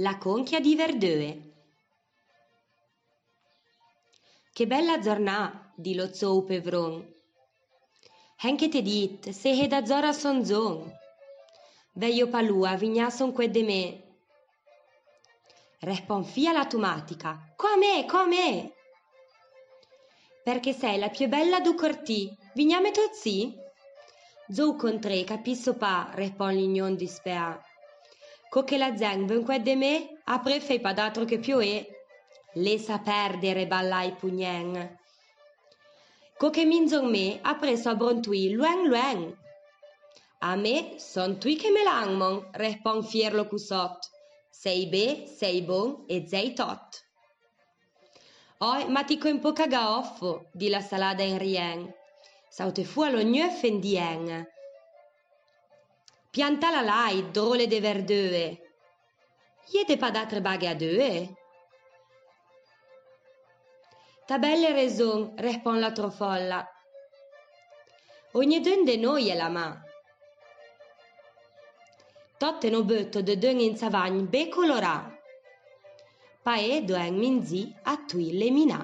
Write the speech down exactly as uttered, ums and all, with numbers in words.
La conchia di verdeue. Che bella zornà, di lo zou pevron. Hen que t'é dit, se hé dazor a son zon. Veio pa lua, vignà son quet de mé. Respon fia la tumatica, co a mé, co a mé! Perché sei la pieu bella du cortì, vigname tot si? Zou contré, capisso pa, respon l'ignon dispeà. Co que la zen ven quet de mé, apré fei pa d'atro que pioé. Lessa perdere, ballà i pugnen. Co que minzon mé, apré so brontui luen luen. A mé son tui que me lanmon, respon fier lo cussot. Sei bé, sei bon e zei tot. Oi, ma ti co un poca gaoffo, di la salada en rien. Saute fua lo gneu fendien. Piantala lai, drole de verdeue. Ié de pa d'atre baghe a deue? T'à belle reson, respon la trofolla. Ognedeun de noi è la ma. Totte no beuto dedeun in savagn bé colorà. Paé doen minzi a tui le minà.